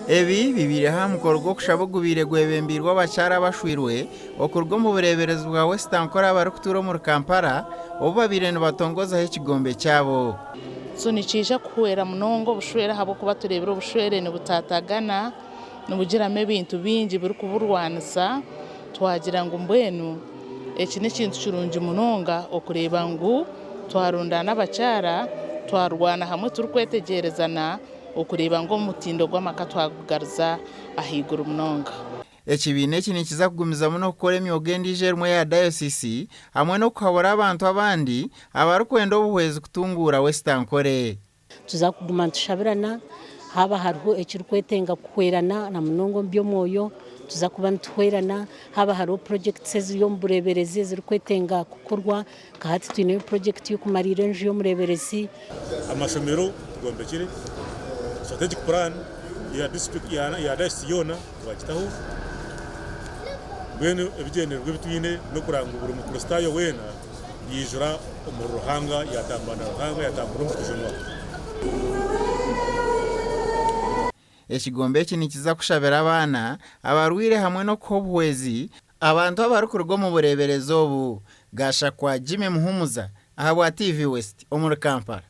Ebi bibaireho aha mukoro gw'okushaba ogubaire gwebembeirwe abakyara abashwirwe okuruga omu bureeberezi bwa West Ankole abarikutuura omuri Kampala obu babaire nibatongozaho ekigombe kyabo. So nikiija kuhwera munonga obushwere ahabw'okuba tureebire obushwere nibutatagana, nibugiramu ebintu bingi birikuburwanisa, twagira ngu mbwenu eki n'ekintu kirungi munonga okureeba ngu twarundaana abakyara twarwana hamwe turikwetegyerezana okureeba ngu omutindo gw'amaka twagugaruza ahaiguru munonga. Ekibiina eki nikiza kugumizamu n'okukora emyoga endiijo erimu eya dayosisi hamwe n'okuhabura abantu abandi abarikwenda obuhwezi kutunguura West Ankole. Tuza kuguma nitushabirana haaba hariho ekirikwetenga kuhwerana na munonga omu by'omwoyo tuza kuba nituhwerana haaba hariho projects eziri omu bureeberezi ezirikwetenga kukorwa nka hati twineyo project y'okumariira enju y'omureeberezi. Amashomero tugombekire, strategic plan ya district ya diocese yoona twagitaho, mbwenu ebigyendererwa ebi twine n'okureba ngu buri mukristaayo weena yaijura omuri Ruhanga yatambura na Ruhanga yatambura omu kujunwa. Ekigombe eki nikiza kushabira abaana abarwaire hamwe n'okuha obuhwezi abantu abarikuruga omu bureeberezi obu. Gashakwa Jimmy Muhumuza ahabwa TV West omuri Kampala.